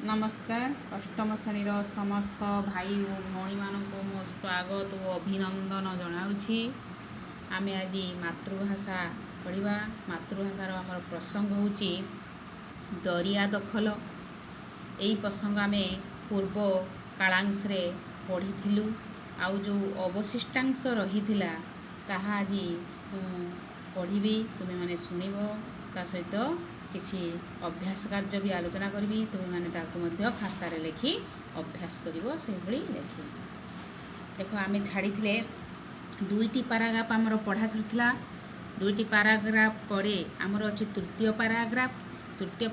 ନମସ୍କାର। ଅଷ୍ଟମ ଶ୍ରେଣୀର ସମସ୍ତ ଭାଇ ଓ ଭଉଣୀମାନଙ୍କୁ ମୁଁ ସ୍ୱାଗତ ଓ ଅଭିନନ୍ଦନ ଜଣାଉଛି। ଆମେ ଆଜି ମାତୃଭାଷା ପଢ଼ିବା। ମାତୃଭାଷାର ଆମର ପ୍ରସଙ୍ଗ ହେଉଛି ଦରିଆ ଦଖଲ। ଏହି ପ୍ରସଙ୍ଗ ଆମେ ପୂର୍ବ କାଳାଂଶରେ ପଢ଼ିଥିଲୁ। ଆଉ ଯେଉଁ ଅବଶିଷ୍ଟାଂଶ ରହିଥିଲା, ତାହା ଆଜି ମୁଁ ପଢ଼ିବି, ତୁମେମାନେ ଶୁଣିବ। ତା ସହିତ କିଛି ଅଭ୍ୟାସ କାର୍ଯ୍ୟ ବି ଆଲୋଚନା କରିବି। ତୁମେମାନେ ତାକୁ ମଧ୍ୟ ଖାତାରେ ଲେଖି ଅଭ୍ୟାସ କରିବ ସେଇଭଳି ଲେଖି। ଦେଖ, ଆମେ ଛାଡ଼ିଥିଲେ, ଦୁଇଟି ପାରାଗ୍ରାଫ ଆମର ପଢ଼ା ସରିଥିଲା। ଦୁଇଟି ପାରାଗ୍ରାଫ ପରେ ଆମର ଅଛି ତୃତୀୟ ପାରାଗ୍ରାଫ। ତୃତୀୟ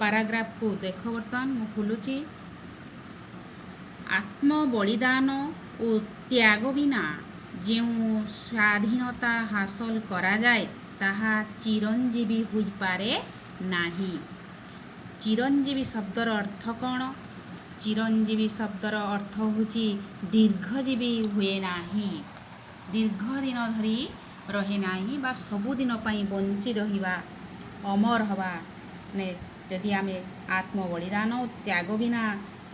ପାରାଗ୍ରାଫକୁ ଦେଖ, ବର୍ତ୍ତମାନ ମୁଁ ଖୋଲୁଛି। ଆତ୍ମବଳିଦାନ ଓ ତ୍ୟାଗ ବିନା ଯେଉଁ ସ୍ୱାଧୀନତା ହାସଲ କରାଯାଏ, ତାହା ଚିରଞ୍ଜୀବୀ ହୋଇପାରେ ନାହିଁ। ଚିରଞ୍ଜୀବୀ ଶବ୍ଦର ଅର୍ଥ କ'ଣ? ଚିରଞ୍ଜୀବୀ ଶବ୍ଦର ଅର୍ଥ ହେଉଛି ଦୀର୍ଘଜୀବୀ ହୁଏ ନାହିଁ, ଦୀର୍ଘ ଦିନ ଧରି ରହେ ନାହିଁ ବା ସବୁଦିନ ପାଇଁ ବଞ୍ଚି ରହିବା, ଅମର ହେବା। ମାନେ ଯଦି ଆମେ ଆତ୍ମବଳିଦାନ ଓ ତ୍ୟାଗ ବିନା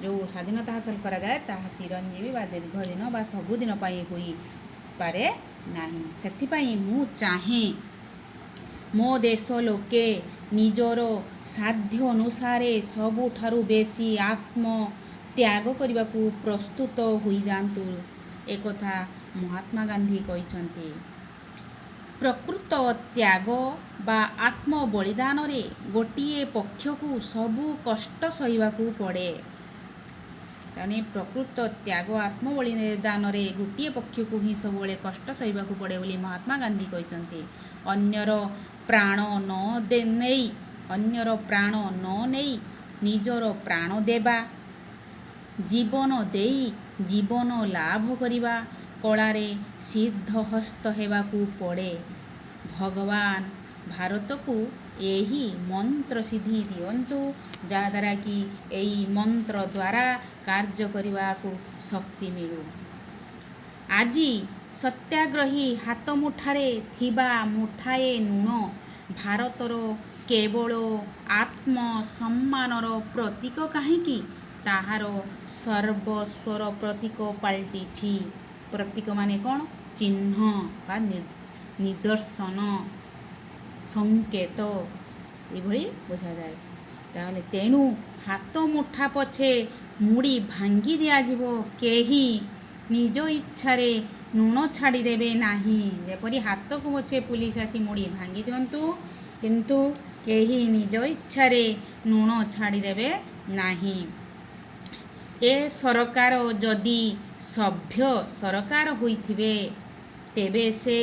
ଯେଉଁ ସ୍ୱାଧୀନତା ହାସଲ କରାଯାଏ, ତାହା ଚିରଞ୍ଜୀବୀ ବା ଦୀର୍ଘ ଦିନ ବା ସବୁଦିନ ପାଇଁ ହୋଇପାରେ ନାହିଁ। ସେଥିପାଇଁ ମୁଁ ଚାହେଁ, ମୋ ଦେଶ ଲୋକେ ନିଜର ସାଧ୍ୟ ଅନୁସାରେ ସବୁଠାରୁ ବେଶୀ ଆତ୍ମ ତ୍ୟାଗ କରିବାକୁ ପ୍ରସ୍ତୁତ ହୋଇଯାଆନ୍ତୁ। ଏକଥା ମହାତ୍ମା ଗାନ୍ଧୀ କହିଛନ୍ତି। ପ୍ରକୃତ ତ୍ୟାଗ ବା ଆତ୍ମବଳିଦାନରେ ଗୋଟିଏ ପକ୍ଷକୁ ସବୁ କଷ୍ଟ ସହିବାକୁ ପଡ଼େ। ତାହେଲେ ପ୍ରକୃତ ତ୍ୟାଗ, ଆତ୍ମବଳିଦାନରେ ଗୋଟିଏ ପକ୍ଷକୁ ହିଁ ସବୁବେଳେ କଷ୍ଟ ସହିବାକୁ ପଡ଼େ ବୋଲି ମହାତ୍ମା ଗାନ୍ଧୀ କହିଛନ୍ତି। ଅନ୍ୟର ପ୍ରାଣ ନ ନେଇ, ଅନ୍ୟର ପ୍ରାଣ ନ ନେଇ ନିଜର ପ୍ରାଣ ଦେବା, ଜୀବନ ଦେଇ ଜୀବନ ଲାଭ କରିବା କଳାରେ ସିଦ୍ଧହସ୍ତ ହେବାକୁ ପଡ଼େ। ଭଗବାନ ଭାରତକୁ ଏହି ମନ୍ତ୍ର ସିଦ୍ଧି ଦିଅନ୍ତୁ, ଯାହାଦ୍ୱାରା କି ଏଇ ମନ୍ତ୍ର ଦ୍ୱାରା କାର୍ଯ୍ୟ କରିବାକୁ ଶକ୍ତି ମିଳୁ। ଆଜି ସତ୍ୟାଗ୍ରହୀ ହାତ ମୁଠାରେ ଥିବା ମୁଠାଏ ଲୁଣ ଭାରତର କେବଳ ଆତ୍ମସମ୍ମାନର ପ୍ରତୀକ କାହିଁକି, ତାହାର ସର୍ବସ୍ୱର ପ୍ରତୀକ ପାଲଟିଛି। ପ୍ରତୀକ ମାନେ କ'ଣ? ଚିହ୍ନ ବା ନିଦର୍ଶନ, ସଂକେତ, ଏଭଳି ବୁଝାଯାଏ। ତାହେଲେ ତେଣୁ ହାତ ମୁଠା ପଛେ ମୁଡ଼ି ଭାଙ୍ଗି ଦିଆଯିବ, କେହି ନିଜ ଇଚ୍ଛାରେ ଲୁଣ ଛାଡ଼ିଦେବେ ନାହିଁ। ଯେପରି ହାତକୁ ପଛେ ପୁଲିସ ଆସି ମୁଡ଼ି ଭାଙ୍ଗି ଦିଅନ୍ତୁ, କିନ୍ତୁ କେହି ନିଜ ଇଚ୍ଛାରେ ଲୁଣ ଛାଡ଼ିଦେବେ ନାହିଁ। ଏ ସରକାର ଯଦି ସଭ୍ୟ ସରକାର ହୋଇଥିବେ, ତେବେ ସେ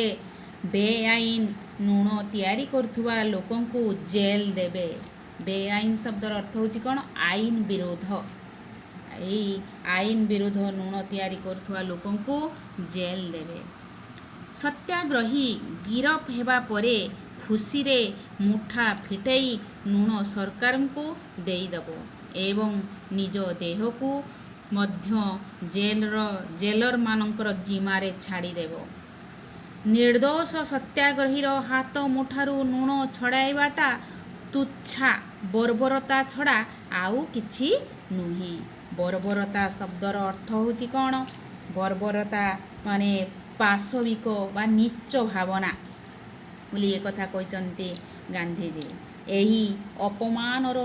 ବେଆଇନ ଲୁଣ ତିଆରି କରୁଥିବା ଲୋକଙ୍କୁ ଜେଲ୍ ଦେବେ। ବେଆଇନ ଶବ୍ଦର ଅର୍ଥ ହେଉଛି କ'ଣ? ଆଇନ ବିରୋଧ। ଏଇ ଆଇନ ବିରୋଧ ଲୁଣ ତିଆରି କରୁଥିବା ଲୋକଙ୍କୁ ଜେଲ୍ ଦେବେ। ସତ୍ୟାଗ୍ରହୀ ଗିରଫ ହେବା ପରେ ଖୁସିରେ ମୁଠା ଫିଟେଇ ଲୁଣ ସରକାରଙ୍କୁ ଦେଇଦେବ ଏବଂ ନିଜ ଦେହକୁ ମଧ୍ୟ ଜେଲରମାନଙ୍କର ଜିମାରେ ଛାଡ଼ିଦେବ। ନିର୍ଦ୍ଦୋଷ ସତ୍ୟାଗ୍ରହୀର ହାତ ମୁଠାରୁ ଲୁଣ ଛଡ଼ାଇବାଟା ତୁଚ୍ଛା ବର୍ବରତା ଛଡ଼ା ଆଉ କିଛି ନୁହେଁ। ବର୍ବରତା ଶବ୍ଦର ଅର୍ଥ ହେଉଛି କ'ଣ? ବର୍ବରତା ମାନେ ପାଶବିକ ବା ନୀଚ ଭାବନା ବୋଲି ଏକଥା କହିଛନ୍ତି ଗାନ୍ଧିଜୀ। ଏହି ଅପମାନର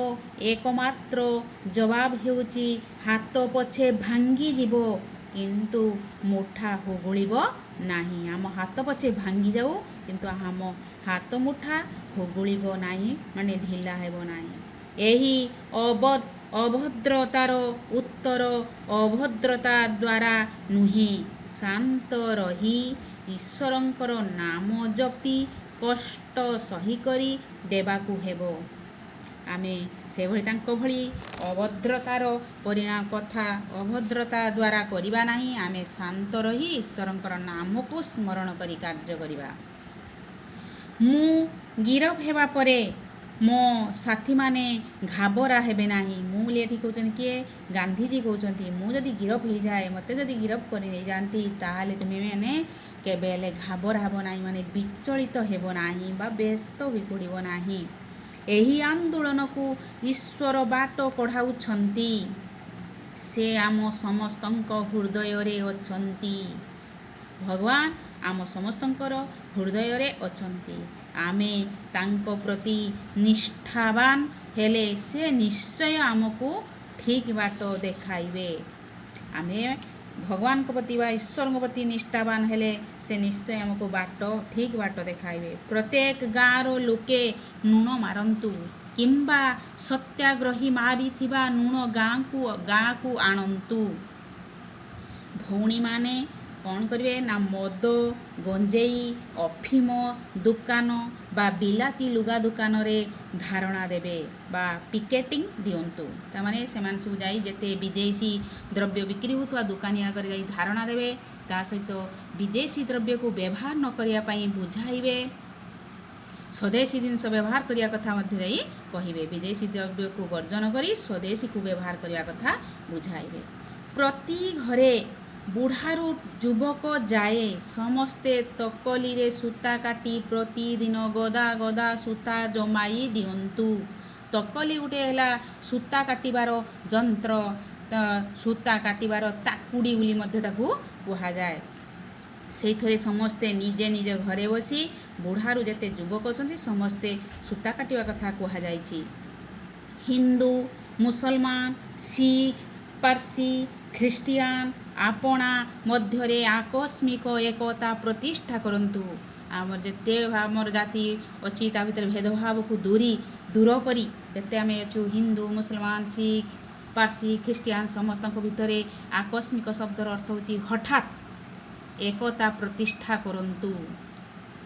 ଏକମାତ୍ର ଜବାବ ହେଉଛି, ହାତ ପଛେ ଭାଙ୍ଗିଯିବ, କିନ୍ତୁ ମୁଠା ହୁଗୁଳିବ ନାହିଁ। ଆମ ହାତ ପଛେ ଭାଙ୍ଗିଯାଉ, କିନ୍ତୁ ଆମ ହାତ ମୁଠା ହୁଗୁଳିବ ନାହିଁ, ମାନେ ଢିଲା ହେବ ନାହିଁ। ଏହି ଅଭଦ୍ରତାର ଉତ୍ତର ଅଭଦ୍ରତା ଦ୍ୱାରା ନୁହେଁ, ଶାନ୍ତ ରହି ଈଶ୍ୱରଙ୍କର ନାମ ଜପି କଷ୍ଟ ସହିକରି ଦେବାକୁ ହେବ। ଆମେ ସେଭଳି ତାଙ୍କ ଭଳି ଅଭଦ୍ରତାର ପରିଣାମ କଥା ଅଭଦ୍ରତା ଦ୍ୱାରା କରିବା ନାହିଁ। ଆମେ ଶାନ୍ତ ରହି ଈଶ୍ୱରଙ୍କର ନାମକୁ ସ୍ମରଣ କରି କାର୍ଯ୍ୟ କରିବା। ମୁଁ ଗିରଫ ହେବା ପରେ ମୋ ସାଥୀମାନେ ଘାବରା ହେବେ ନାହିଁ। ମୁଁ ବୋଲି ଏଠି କହୁଛନ୍ତି କିଏ? ଗାନ୍ଧିଜୀ କହୁଛନ୍ତି, ମୁଁ ଯଦି ଗିରଫ ହେଇଯାଏ, ମୋତେ ଯଦି ଗିରଫ କରି ନେଇଯାଆନ୍ତି, ତାହେଲେ ତୁମେମାନେ କେବେ ହେଲେ ଘାବରା ହେବ ନାହିଁ, ମାନେ ବିଚଳିତ ହେବ ନାହିଁ ବା ବ୍ୟସ୍ତ ହୋଇପଡ଼ିବ ନାହିଁ। ଏହି ଆନ୍ଦୋଳନକୁ ଈଶ୍ୱର ବାଟ କଢ଼ାଉଛନ୍ତି। ସେ ଆମ ସମସ୍ତଙ୍କ ହୃଦୟରେ ଅଛନ୍ତି। ଭଗବାନ ଆମ ସମସ୍ତଙ୍କର ହୃଦୟରେ ଅଛନ୍ତି। ଆମେ ତାଙ୍କ ପ୍ରତି ନିଷ୍ଠାବାନ ହେଲେ ସେ ନିଶ୍ଚୟ ଆମକୁ ଠିକ୍ ବାଟ ଦେଖାଇବେ। ଆମେ ଭଗବାନଙ୍କ ପ୍ରତି ବା ଈଶ୍ୱରଙ୍କ ପ୍ରତି ନିଷ୍ଠାବାନ ହେଲେ ସେ ନିଶ୍ଚୟ ଆମକୁ ଠିକ୍ ବାଟ ଦେଖାଇବେ। ପ୍ରତ୍ୟେକ ଗାଁର ଲୋକେ ଲୁଣ ମାରନ୍ତୁ କିମ୍ବା ସତ୍ୟାଗ୍ରହୀ ମାରିଥିବା ଲୁଣ ଗାଁକୁ ଆଣନ୍ତୁ। ଭଉଣୀମାନେ କ'ଣ କରିବେ ନା ମଦ, ଗଞ୍ଜେଇ, ଅଫିମ ଦୋକାନ ବା ବିଲାତି ଲୁଗା ଦୋକାନରେ ଧାରଣା ଦେବେ ବା ପିକେଟିଂ ଦିଅନ୍ତୁ। ତାମାନେ ସେମାନେ ସବୁ ଯାଇ ଯେତେ ବିଦେଶୀ ଦ୍ରବ୍ୟ ବିକ୍ରି ହେଉଥିବା ଦୋକାନୀ ଆଗରେ ଯାଇ ଧାରଣା ଦେବେ। ତା ସହିତ ବିଦେଶୀ ଦ୍ରବ୍ୟକୁ ବ୍ୟବହାର ନ କରିବା ପାଇଁ ବୁଝାଇବେ। ସ୍ୱଦେଶୀ ଜିନିଷ ବ୍ୟବହାର କରିବା କଥା ମଧ୍ୟ ଯାଇ କହିବେ। ବିଦେଶୀ ଦ୍ରବ୍ୟକୁ ବର୍ଜନ କରି ସ୍ୱଦେଶୀକୁ ବ୍ୟବହାର କରିବା କଥା ବୁଝାଇବେ। ପ୍ରତି ଘରେ ବୁଢ଼ାରୁ ଯୁବକ ଯାଏ ସମସ୍ତେ ତକଲିରେ ସୂତା କାଟି ପ୍ରତିଦିନ ଗଦା ଗଦା ସୂତା ଜମାଇ ଦିଅନ୍ତୁ। ତକଲି ଗୋଟେ ହେଲା ସୂତା କାଟିବାର ଯନ୍ତ୍ର। ସୂତା କାଟିବାର ତାକୁଡ଼ି ବୋଲି ମଧ୍ୟ ତାକୁ କୁହାଯାଏ। ସେଇଥିରେ ସମସ୍ତେ ନିଜେ ନିଜ ଘରେ ବସି ବୁଢ଼ାରୁ ଯେତେ ଯୁବକ ଅଛନ୍ତି, ସମସ୍ତେ ସୂତା କାଟିବା କଥା କୁହାଯାଇଛି। ହିନ୍ଦୁ, ମୁସଲମାନ, ଶିଖ, ପାର୍ସୀ, ଖ୍ରୀଷ୍ଟିଆନ, ଆପଣା ମଧ୍ୟରେ ଆକସ୍ମିକ ଏକତା ପ୍ରତିଷ୍ଠା କରନ୍ତୁ। ଆମର ଯେତେ ଆମର ଜାତି ଅଛି, ତା ଭିତରେ ଭେଦଭାବକୁ ଦୂର କରି ଯେତେ ଆମେ ଅଛୁ, ହିନ୍ଦୁ, ମୁସଲମାନ, ଶିଖ, ପାର୍ସୀ, ଖ୍ରୀଷ୍ଟିଆନ, ସମସ୍ତଙ୍କ ଭିତରେ ଆକସ୍ମିକ ଶବ୍ଦର ଅର୍ଥ ହେଉଛି ହଠାତ୍ ଏକତା ପ୍ରତିଷ୍ଠା କରନ୍ତୁ।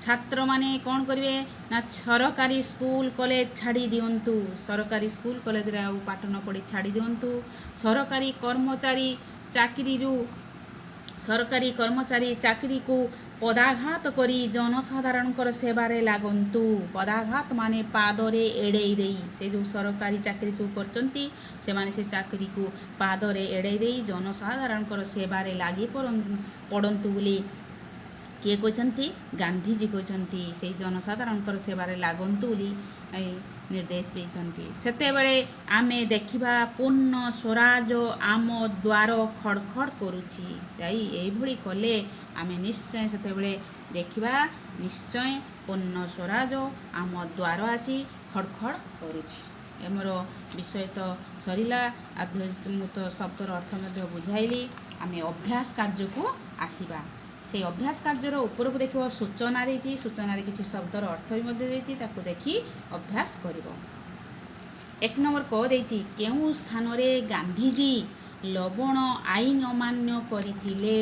ଛାତ୍ରମାନେ କ'ଣ କରିବେ ନା ସରକାରୀ ସ୍କୁଲ କଲେଜ ଛାଡ଼ି ଦିଅନ୍ତୁ। ସରକାରୀ ସ୍କୁଲ କଲେଜରେ ଆଉ ପାଠ ନ ପଢ଼ି ଛାଡ଼ି ଦିଅନ୍ତୁ। ସରକାରୀ କର୍ମଚାରୀ ଚାକିରିକୁ ପଦାଘାତ କରି ଜନସାଧାରଣଙ୍କର ସେବାରେ ଲାଗନ୍ତୁ। ପଦାଘାତ ମାନେ ପାଦରେ ଏଡ଼େଇ ଦେଇ। ସେ ଯେଉଁ ସରକାରୀ ଚାକିରି ସବୁ କରିଛନ୍ତି, ସେମାନେ ସେ ଚାକିରିକୁ ପାଦରେ ଏଡ଼େଇ ଦେଇ ଜନସାଧାରଣଙ୍କର ସେବାରେ ଲାଗି ପଡ଼ନ୍ତୁ ବୋଲି କିଏ କହିଛନ୍ତି? ଗାନ୍ଧିଜୀ କହିଛନ୍ତି। ସେଇ ଜନସାଧାରଣଙ୍କର ସେବାରେ ଲାଗନ୍ତୁ ବୋଲି ଏଇ ନିର୍ଦ୍ଦେଶ ଦେଇଛନ୍ତି। ସେତେବେଳେ ଆମେ ଦେଖିବା ପୂର୍ଣ୍ଣ ସ୍ୱରାଜ ଆମ ଦ୍ୱାର ଖଡ଼ ଖଡ଼ କରୁଛି। ଯାଇ ଏଇଭଳି କଲେ ଆମେ ନିଶ୍ଚୟ ସେତେବେଳେ ଦେଖିବା, ନିଶ୍ଚୟ ପୂର୍ଣ୍ଣ ସ୍ୱରାଜ ଆମ ଦ୍ୱାର ଆସି ଖଡ଼ ଖଡ଼ କରୁଛି। ଆମର ବିଷୟ ତ ସରିଲା। ମୁଁ ତ ଶବ୍ଦର ଅର୍ଥ ମଧ୍ୟ ବୁଝାଇଲି। ଆମେ ଅଭ୍ୟାସ କାର୍ଯ୍ୟକୁ ଆସିବା। ସେଇ ଅଭ୍ୟାସ କାର୍ଯ୍ୟର ଉପରକୁ ଦେଖିବ, ସୂଚନା ଦେଇଛି। ସୂଚନାରେ କିଛି ଶବ୍ଦର ଅର୍ଥ ବି ମଧ୍ୟ ଦେଇଛି। ତାକୁ ଦେଖି ଅଭ୍ୟାସ କରିବ। 1 ନମ୍ବର କ ଦେଇଛି, କେଉଁ ସ୍ଥାନରେ ଗାନ୍ଧିଜୀ ଲବଣ ଆଇନ ଅମାନ୍ୟ କରିଥିଲେ?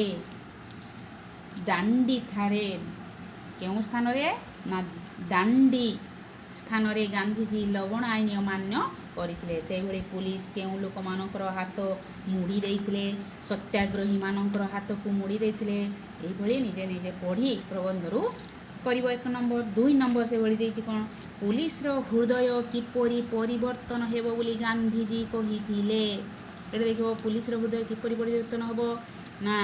ଦାଣ୍ଡି ଠାରେ। କେଉଁ ସ୍ଥାନରେ ନା ଦାଣ୍ଡି ସ୍ଥାନରେ ଗାନ୍ଧିଜୀ ଲବଣ ଆଇନ ଅମାନ୍ୟ କରିଥିଲେ। ସେଇଭଳି ପୁଲିସ କେଉଁ ଲୋକମାନଙ୍କର ହାତ ମୁଡ଼ି ଦେଇଥିଲେ? ସତ୍ୟାଗ୍ରହୀମାନଙ୍କର ହାତକୁ ମୁଡ଼ି ଦେଇଥିଲେ। ଏଇଭଳି ନିଜେ ନିଜେ ପଢ଼ି ପ୍ରବନ୍ଧରୁ କରିବ, 1 ନମ୍ବର। 2 ନମ୍ବର ସେଭଳି ଦେଇଛି କ'ଣ? ପୁଲିସର ହୃଦୟ କିପରି ପରିବର୍ତ୍ତନ ହେବ ବୋଲି ଗାନ୍ଧିଜୀ କହିଥିଲେ? ଏଠି ଦେଖିବ, ପୁଲିସର ହୃଦୟ କିପରି ପରିବର୍ତ୍ତନ ହେବ ନା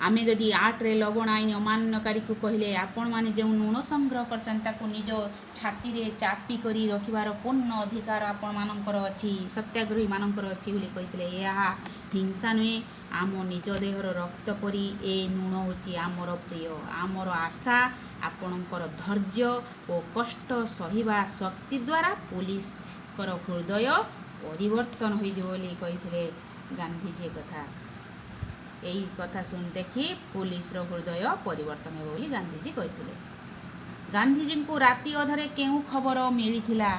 ଆମେ ଯଦି 8ରେ ଲବଣ ଆଇନ ଅମାନ୍ୟକାରୀକୁ କହିଲେ, ଆପଣମାନେ ଯେଉଁ ଲୁଣ ସଂଗ୍ରହ କରିଛନ୍ତି, ତାକୁ ନିଜ ଛାତିରେ ଚାପି କରି ରଖିବାର ପୂର୍ଣ୍ଣ ଅଧିକାର ଆପଣମାନଙ୍କର ଅଛି, ସତ୍ୟାଗ୍ରହୀମାନଙ୍କର ଅଛି ବୋଲି କହିଥିଲେ। ଏହା ହିଂସା ନୁହେଁ। ଆମ ନିଜ ଦେହର ରକ୍ତ ପରି ଏ ଲୁଣ ହେଉଛି ଆମର ପ୍ରିୟ। ଆମର ଆଶା, ଆପଣଙ୍କର ଧୈର୍ଯ୍ୟ ଓ କଷ୍ଟ ସହିବା ଶକ୍ତି ଦ୍ୱାରା ପୋଲିସଙ୍କର ହୃଦୟ ପରିବର୍ତ୍ତନ ହୋଇଯିବ ବୋଲି କହିଥିଲେ ଗାନ୍ଧିଜୀ କଥା। ଏଇ କଥା ଶୁଣି ଦେଖି ପୋଲିସର ହୃଦୟ ପରିବର୍ତ୍ତନ ହେବ ବୋଲି ଗାନ୍ଧିଜୀ କହିଥିଲେ। ଗାନ୍ଧିଜୀଙ୍କୁ ରାତି ଅଧରେ କେଉଁ ଖବର ମିଳିଥିଲା?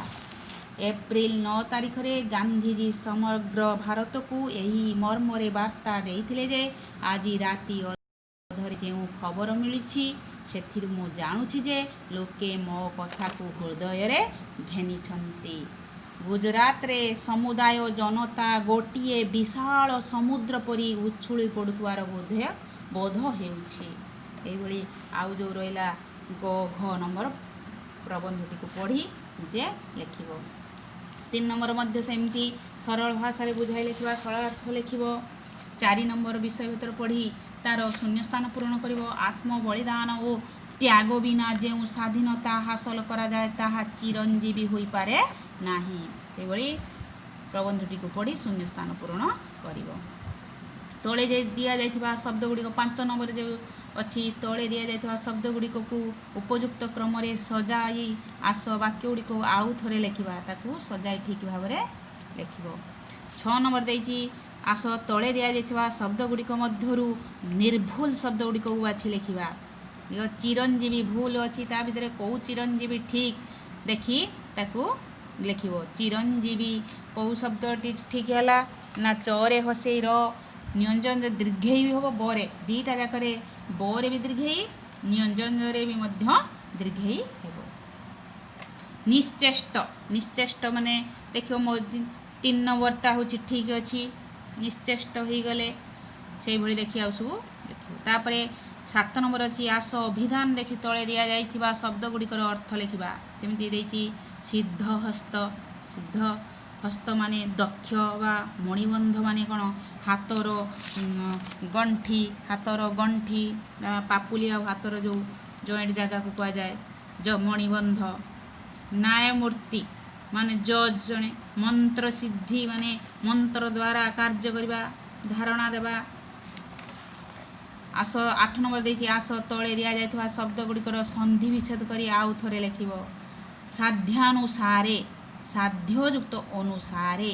ଏପ୍ରିଲ 9 ତାରିଖରେ ଗାନ୍ଧିଜୀ ସମଗ୍ର ଭାରତକୁ ଏହି ମର୍ମରେ ବାର୍ତ୍ତା ଦେଇଥିଲେ ଯେ ଆଜି ରାତି ଅଧରେ ଯେଉଁ ଖବର ମିଳିଛି, ସେଥିରୁ ମୁଁ ଜାଣୁଛି ଯେ ଲୋକେ ମୋ କଥାକୁ ହୃଦୟରେ ଘେନିଛନ୍ତି। ଗୁଜରାଟରେ ସମୁଦାୟ ଜନତା ଗୋଟିଏ ବିଶାଳ ସମୁଦ୍ର ପରି ଉଛୁଳି ପଡ଼ୁଥିବାର ବୋଧ ହେଉଛି। ଏଇଭଳି ଆଉ ଯେଉଁ ରହିଲା ଗ, ଘ ନମ୍ବର ପ୍ରବନ୍ଧଟିକୁ ପଢ଼ି ନିଜେ ଲେଖିବ। 3 ନମ୍ବର ମଧ୍ୟ ସେମିତି ସରଳ ଭାଷାରେ ବୁଝାଇ ଲେଖିବା, ସରଳାର୍ଥ ଲେଖିବ। 4 ନମ୍ବର ବିଷୟ ଭିତରେ ପଢ଼ି ତାର ଶୂନ୍ୟସ୍ଥାନ ପୂରଣ କରିବ। ଆତ୍ମ ବଳିଦାନ ଓ ତ୍ୟାଗ ବିନା ଯେଉଁ ସ୍ୱାଧୀନତା ହାସଲ କରାଯାଏ, ତାହା ଚିରଞ୍ଜୀବୀ ହୋଇପାରେ ନାହିଁ। ସେଭଳି ପ୍ରବନ୍ଧଟିକୁ ପଢ଼ି ଶୂନ୍ୟ ସ୍ଥାନ ପୂରଣ କରିବ। ତଳେ ଯେ ଦିଆଯାଇଥିବା ଶବ୍ଦ ଗୁଡ଼ିକ, 5 ନମ୍ବର ଯେଉଁ ଅଛି, ତଳେ ଦିଆଯାଇଥିବା ଶବ୍ଦ ଗୁଡ଼ିକକୁ ଉପଯୁକ୍ତ କ୍ରମରେ ସଜାଇ ଆସ ବାକ୍ୟ ଗୁଡ଼ିକୁ ଆଉ ଥରେ ଲେଖିବା। ତାକୁ ସଜାଇ ଠିକ୍ ଭାବରେ ଲେଖିବ। 6 ନମ୍ବର ଦେଇଛି, ଆସ ତଳେ ଦିଆଯାଇଥିବା ଶବ୍ଦ ଗୁଡ଼ିକ ମଧ୍ୟରୁ ନିର୍ଭୁଲ ଶବ୍ଦ ଗୁଡ଼ିକୁ ବାଛି ଲେଖିବା। ଚିରଞ୍ଜୀବୀ ଭୁଲ ଅଛି, ତା ଭିତରେ କେଉଁ ଚିରଞ୍ଜୀବୀ ଠିକ୍ ଦେଖି ତାକୁ ଲେଖିବ। ଚିରଞ୍ଜୀବୀ କେଉଁ ଶବ୍ଦଟି ଠିକ୍ ହେଲା ନା ଚରେ ହସେଇ ର ନିୟଞ୍ଜନ ଦୀର୍ଘେଇ ବି ହେବ ବରେ, ଦୁଇଟା ଯାକରେ, ବରେ ବି ଦୀର୍ଘେଇ, ନିୟଞ୍ଜନରେ ବି ମଧ୍ୟ ଦୀର୍ଘେଇ ହେବ। ନିଶ୍ଚେଷ୍ଟ, ନିଶ୍ଚେଷ୍ଟ ମାନେ ଦେଖିବ ମୋ 3 ନମ୍ବରଟା ହେଉଛି ଠିକ୍ ଅଛି, ନିଶ୍ଚେଷ୍ଟ ହେଇଗଲେ। ସେଇଭଳି ଦେଖି ଆଉ ସବୁ ଦେଖିବ। ତାପରେ 7 ନମ୍ବର ଅଛି, ଆସ ଅଭିଧାନ ଦେଖି ତଳେ ଦିଆଯାଇଥିବା ଶବ୍ଦ ଗୁଡ଼ିକର ଅର୍ଥ ଲେଖିବା। ଯେମିତି ଦେଇଛି ସିଦ୍ଧ ହସ୍ତ। ସିଦ୍ଧ ହସ୍ତ ମାନେ ଦକ୍ଷ ବା ମଣିବନ୍ଧ ମାନେ କ'ଣ? ହାତର ଗଣ୍ଠି, ହାତର ଗଣ୍ଠି ବା ପାପୁଲି ଆଉ ହାତର ଯେଉଁ ଜଏଣ୍ଟ ଜାଗାକୁ କୁହାଯାଏ ମଣିବନ୍ଧ। ନ୍ୟାୟମୂର୍ତ୍ତି ମାନେ ଜଜ୍ ଜଣେ। ମନ୍ତ୍ର ସିଦ୍ଧି ମାନେ ମନ୍ତ୍ର ଦ୍ୱାରା କାର୍ଯ୍ୟ କରିବା, ଧାରଣା ଦେବା। ଆସ 8 ନମ୍ବର ଦେଇଛି, ଆସ ତଳେ ଦିଆଯାଇଥିବା ଶବ୍ଦ ଗୁଡ଼ିକର ସନ୍ଧି ବିଚ୍ଛେଦ କରି ଆଉ ଥରେ ଲେଖିବ। ସାଧ୍ୟାନୁସାରେ, ସାଧ୍ୟଯୁକ୍ତ ଅନୁସାରେ।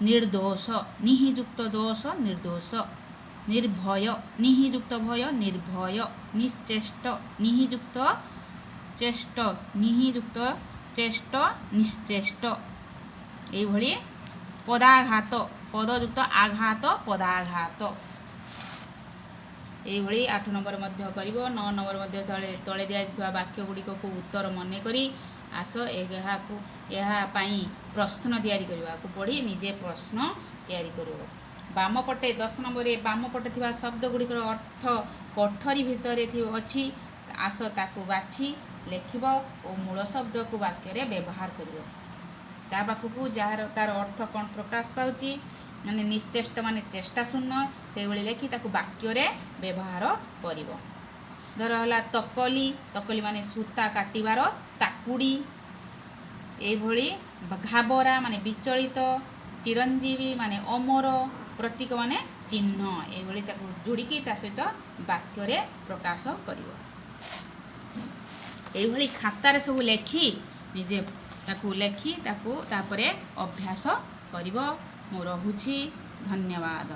ନିର୍ଦ୍ଦୋଷ, ନିହିଯୁକ୍ତ ଦୋଷ, ନିର୍ଦ୍ଦୋଷ। ନିର୍ଭୟ, ନିହିଯୁକ୍ତ ଭୟ, ନିର୍ଭୟ। ନିଶ୍ଚେଷ୍ଟ, ନିହିଯୁକ୍ତ ଚେଷ୍ଟ, ନିହିଯୁକ୍ତ ଚେଷ୍ଟ, ନିଶ୍ଚେଷ୍ଟ। ଏଇଭଳି ପଦାଘାତ, ପଦଯୁକ୍ତ ଆଘାତ, ପଦାଘାତ। ଏଇଭଳି 8 ନମ୍ବର ମଧ୍ୟ କରିବ। 9 ନମ୍ବର ମଧ୍ୟ ତଳେ ତଳେ ଦିଆଯାଇଥିବା ବାକ୍ୟ ଗୁଡ଼ିକକୁ ଉତ୍ତର ମନେ କରି ଆସ। ଏହାକୁ ଏହା ପାଇଁ ପ୍ରଶ୍ନ ତିଆରି କରିବାକୁ ପଢ଼ି ନିଜେ ପ୍ରଶ୍ନ ତିଆରି କରିବ। ବାମ ପଟେ, 10 ନମ୍ବରରେ ବାମ ପଟେ ଥିବା ଶବ୍ଦ ଗୁଡ଼ିକର ଅର୍ଥ କୋଠରୀ ଭିତରେ ଅଛି, ଆସ ତାକୁ ବାଛି ଲେଖିବ ଓ ମୂଳ ଶବ୍ଦକୁ ବାକ୍ୟରେ ବ୍ୟବହାର କରିବ। ତା ପାଖକୁ ଯାହାର ତାର ଅର୍ଥ କ'ଣ ପ୍ରକାଶ ପାଉଛି, ମାନେ ନିଶ୍ଚେଷ୍ଟ ମାନେ ଚେଷ୍ଟା ଶୂନ୍ୟ, ସେଇଭଳି ଲେଖି ତାକୁ ବାକ୍ୟରେ ବ୍ୟବହାର କରିବ। ଧର ହେଲା ତକଲି, ତକଲି ମାନେ ସୂତା କାଟିବାର ତାକୁଡ଼ି। ଏଇଭଳି ଘାବରା ମାନେ ବିଚଳିତ, ଚିରଞ୍ଜୀବୀ ମାନେ ଅମର, ପ୍ରତୀକ ମାନେ ଚିହ୍ନ। ଏଇଭଳି ତାକୁ ଯୋଡ଼ିକି ତା ସହିତ ବାକ୍ୟରେ ପ୍ରକାଶ କରିବ। ଏଇଭଳି ଖାତାରେ ସବୁ ଲେଖି ନିଜେ ତାକୁ ଲେଖି ତାକୁ ତାପରେ ଅଭ୍ୟାସ କରିବ। ମୁଁ ରହୁଛି, ଧନ୍ୟବାଦ।